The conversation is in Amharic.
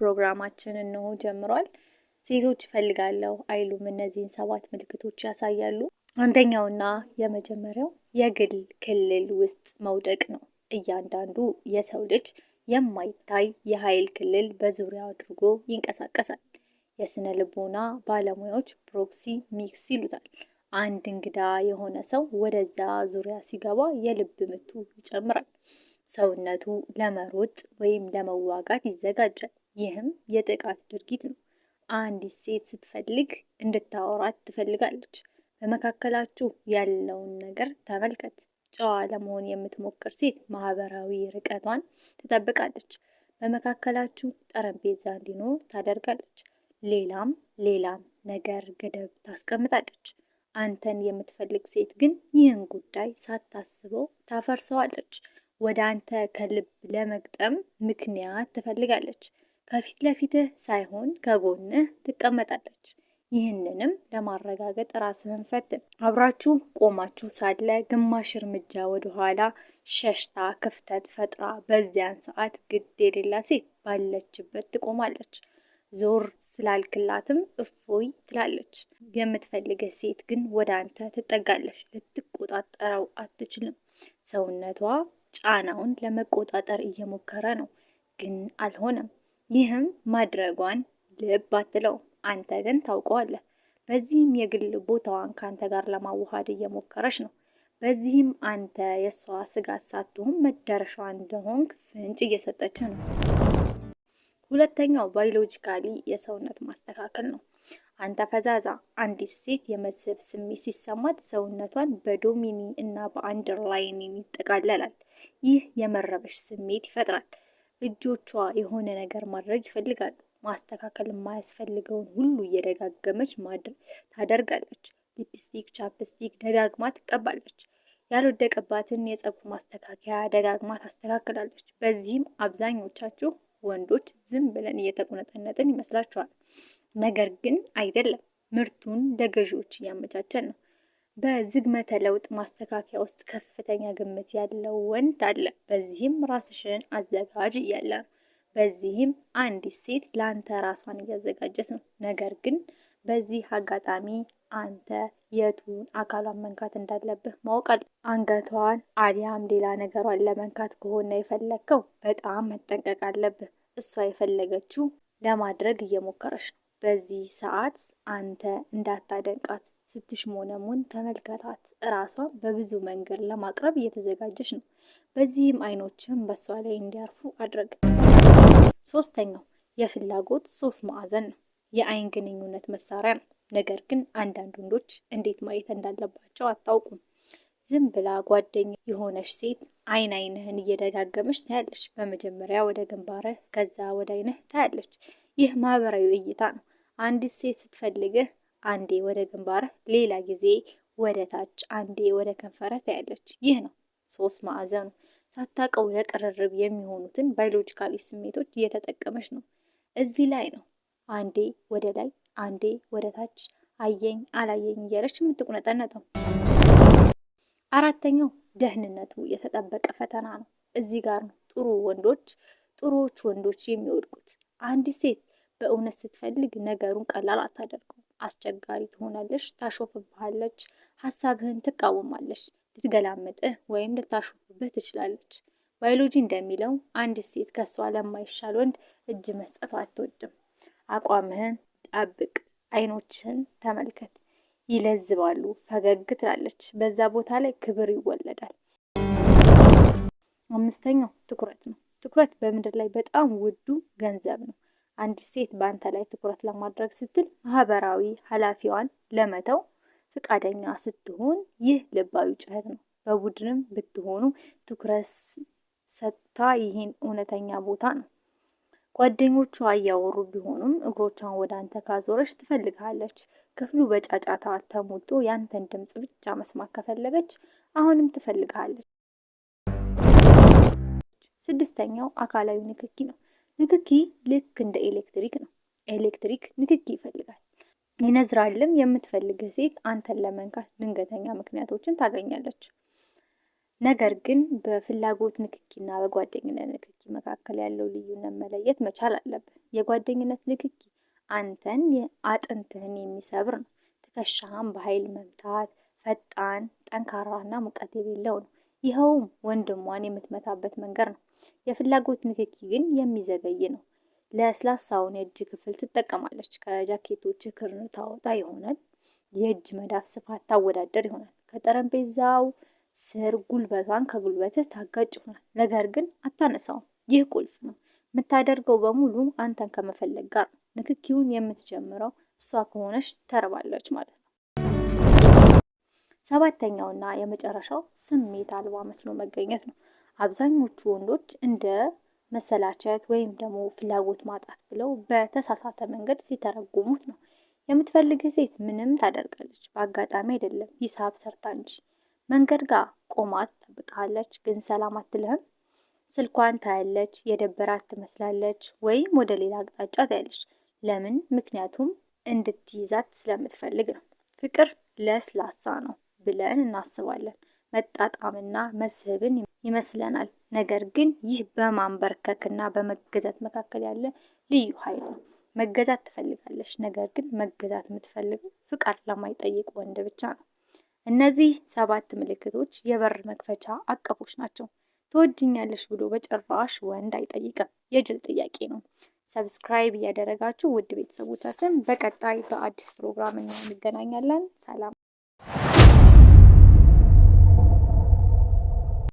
ፕሮግራማችን እነሆ ጀምሯል። ሴቶች እፈልጋለሁ አይሉም፣ እነዚህን ሰባት ምልክቶች ያሳያሉ። አንደኛውና የመጀመሪያው የግል ክልል ውስጥ መውደቅ ነው። እያንዳንዱ የሰው ልጅ የማይታይ የኃይል ክልል በዙሪያው አድርጎ ይንቀሳቀሳል። የስነ ልቦና ባለሙያዎች proxemics ይሉታል። አንድ እንግዳ የሆነ ሰው ወደዛ ዙሪያ ሲገባ የልብ ምቱ ይጨምራል። ሰውነቱ ለመሮጥ ወይም ለመዋጋት ይዘጋጃል። ይህም የጥቃት ድርጊት ነው። አንዲት ሴት ስትፈልግ እንድታወራት ትፈልጋለች። በመካከላችሁ ያለውን ነገር ተመልከት። ጨዋ ለመሆን የምትሞክር ሴት ማህበራዊ ርቀቷን ትጠብቃለች። በመካከላችሁ ጠረጴዛ እንዲኖር ታደርጋለች። ሌላም ሌላም ነገር ገደብ ታስቀምጣለች። አንተን የምትፈልግ ሴት ግን ይህን ጉዳይ ሳታስበው ታፈርሰዋለች። ወደ አንተ ከልብ ለመግጠም ምክንያት ትፈልጋለች። ከፊት ለፊትህ ሳይሆን ከጎንህ ትቀመጣለች። ይህንንም ለማረጋገጥ ራስህን ፈትን። አብራችሁ ቆማችሁ ሳለ ግማሽ እርምጃ ወደ ኋላ ሸሽታ ክፍተት ፈጥራ በዚያን ሰዓት ግድ የሌላ ሴት ባለችበት ትቆማለች። ዞር ስላልክላትም እፎይ ትላለች። የምትፈልግህ ሴት ግን ወደ አንተ ትጠጋለች። ልትቆጣጠረው አትችልም። ሰውነቷ ጫናውን ለመቆጣጠር እየሞከረ ነው፣ ግን አልሆነም። ይህም ማድረጓን ልብ አትለው፣ አንተ ግን ታውቀዋለህ። በዚህም የግል ቦታዋን ከአንተ ጋር ለማዋሃድ እየሞከረች ነው። በዚህም አንተ የእሷ ስጋት ሳትሆን መዳረሻዋ እንደሆንክ ፍንጭ እየሰጠች ነው። ሁለተኛው biologically የሰውነት ማስተካከል ነው። አንተ ፈዛዛ፣ አንዲት ሴት የመስህብ ስሜት ሲሰማት ሰውነቷን በዶሚኒ እና በአንደርላይኒን ይጠቃለላል። ይህ የመረበሽ ስሜት ይፈጥራል። እጆቿ የሆነ ነገር ማድረግ ይፈልጋሉ። ማስተካከል የማያስፈልገውን ሁሉ እየደጋገመች ታደርጋለች። lipstick፣ chapstick ደጋግማ ትቀባለች። ያልወደቀባትን የፀጉር ማስተካከያ ደጋግማ ታስተካክላለች። በዚህም አብዛኞቻችሁ ወንዶች ዝም ብለን እየተቆነጠነጥን ይመስላችኋል። ነገር ግን አይደለም። ምርቱን ለገዢዎች እያመቻቸን ነው። በዝግመተ ለውጥ ማስተካከያ ውስጥ ከፍተኛ ግምት ያለው ወንድ አለ። በዚህም ራስሽን አዘጋጅ እያለ ነው። በዚህም አንዲት ሴት ለአንተ ራሷን እያዘጋጀች ነው። ነገር ግን በዚህ አጋጣሚ አንተ የቱን አካሏን መንካት እንዳለብህ ማወቅ አለ። አንገቷን አሊያም ሌላ ነገሯን ለመንካት ከሆነ የፈለግከው በጣም መጠንቀቅ አለብህ። እሷ የፈለገችው ለማድረግ እየሞከረች ነው። በዚህ ሰዓት አንተ እንዳታደንቃት ስትሽሞነሙን ተመልከታት። እራሷን በብዙ መንገድ ለማቅረብ እየተዘጋጀች ነው። በዚህም አይኖችህን በሷ ላይ እንዲያርፉ አድርግ። ሶስተኛው የፍላጎት ሶስት ማዕዘን ነው። የአይን ግንኙነት መሳሪያ ነው። ነገር ግን አንዳንድ ወንዶች እንዴት ማየት እንዳለባቸው አታውቁም። ዝም ብላ ጓደኛ የሆነች ሴት አይን አይንህን እየደጋገመች ታያለች። በመጀመሪያ ወደ ግንባርህ፣ ከዛ ወደ አይንህ ታያለች። ይህ ማህበራዊ እይታ ነው። አንዲት ሴት ስትፈልግህ አንዴ ወደ ግንባርህ፣ ሌላ ጊዜ ወደ ታች፣ አንዴ ወደ ከንፈርህ ታያለች። ይህ ነው ሶስት ማዕዘኑ። ሳታውቀው ለቅርርብ የሚሆኑትን biologically ስሜቶች እየተጠቀመች ነው። እዚህ ላይ ነው አንዴ ወደ ላይ አንዴ ወደ ታች አየኝ አላየኝ እያለች የምትቁነጠነጠው። አራተኛው ደህንነቱ የተጠበቀ ፈተና ነው። እዚህ ጋር ነው ጥሩ ወንዶች ጥሩዎች ወንዶች የሚወድቁት። አንዲት ሴት በእውነት ስትፈልግ ነገሩን ቀላል አታደርገው። አስቸጋሪ ትሆናለች፣ ታሾፍብሃለች፣ ሀሳብህን ትቃወማለች፣ ልትገላምጥህ ወይም ልታሾፍብህ ትችላለች። ባዮሎጂ እንደሚለው አንዲት ሴት ከሷ ለማይሻል ወንድ እጅ መስጠት አትወድም። አቋምህን ጠብቅ፣ አይኖችህን ተመልከት። ይለዝባሉ፣ ፈገግ ትላለች። በዛ ቦታ ላይ ክብር ይወለዳል። አምስተኛው ትኩረት ነው። ትኩረት በምድር ላይ በጣም ውዱ ገንዘብ ነው። አንዲት ሴት በአንተ ላይ ትኩረት ለማድረግ ስትል ማህበራዊ ኃላፊዋን ለመተው ፈቃደኛ ስትሆን ይህ ልባዊ ጩኸት ነው። በቡድንም ብትሆኑ ትኩረት ሰጥታ ይህን እውነተኛ ቦታ ነው። ጓደኞቿ እያወሩ ቢሆኑም እግሮቿን ወደ አንተ ካዞረች ትፈልግሃለች። ክፍሉ በጫጫታ ተሞልቶ ያንተን ድምፅ ብቻ መስማት ከፈለገች አሁንም ትፈልግሃለች። ስድስተኛው አካላዊ ንክኪ ነው። ንክኪ ልክ እንደ ኤሌክትሪክ ነው። ኤሌክትሪክ ንክኪ ይፈልጋል፣ ይነዝራልም። የምትፈልግህ ሴት አንተን ለመንካት ድንገተኛ ምክንያቶችን ታገኛለች። ነገር ግን በፍላጎት ንክኪና በጓደኝነት ንክኪ መካከል ያለው ልዩነት መለየት መቻል አለብህ። የጓደኝነት ንክኪ አንተን አጥንትህን የሚሰብር ነው። ትከሻህን በኃይል መምታት ፈጣን፣ ጠንካራና ሙቀት የሌለው ነው። ይኸውም ወንድሟን የምትመታበት መንገድ ነው። የፍላጎት ንክኪ ግን የሚዘገይ ነው። ለስላሳውን የእጅ ክፍል ትጠቀማለች። ከጃኬቶች ክርን ታወጣ ይሆናል። የእጅ መዳፍ ስፋት ታወዳደር ይሆናል። ከጠረጴዛው ስር ጉልበቷን ከጉልበትህ ታጋጭ ይሆናል። ነገር ግን አታነሳውም። ይህ ቁልፍ ነው። የምታደርገው በሙሉ አንተን ከመፈለግ ጋር ነው። ንክኪውን የምትጀምረው እሷ ከሆነች ተርባለች ማለት ነው። ሰባተኛውና የመጨረሻው ስሜት አልባ መስሎ መገኘት ነው። አብዛኞቹ ወንዶች እንደ መሰላቸት ወይም ደግሞ ፍላጎት ማጣት ብለው በተሳሳተ መንገድ ሲተረጉሙት ነው። የምትፈልግህ ሴት ምንም ታደርጋለች፣ በአጋጣሚ አይደለም ሂሳብ ሰርታ እንጂ። መንገድ ጋር ቆማ ትጠብቅሃለች፣ ግን ሰላም አትልህም። ስልኳን ታያለች፣ የደበራት ትመስላለች፣ ወይም ወደ ሌላ አቅጣጫ ታያለች። ለምን? ምክንያቱም እንድትይዛት ስለምትፈልግ ነው። ፍቅር ለስላሳ ነው ብለን እናስባለን። መጣጣምና መስህብን ይመስለናል። ነገር ግን ይህ በማንበርከክና በመገዛት መካከል ያለ ልዩ ኃይል ነው። መገዛት ትፈልጋለች፣ ነገር ግን መገዛት የምትፈልገው ፍቃድ ለማይጠይቅ ወንድ ብቻ ነው። እነዚህ ሰባት ምልክቶች የበር መክፈቻ አቀፎች ናቸው። ትወጂኛለሽ ብሎ በጭራሽ ወንድ አይጠይቅም። የጅል ጥያቄ ነው። Subscribe እያደረጋችሁ ውድ ቤተሰቦቻችን በቀጣይ በአዲስ ፕሮግራም እንገናኛለን። ሰላም።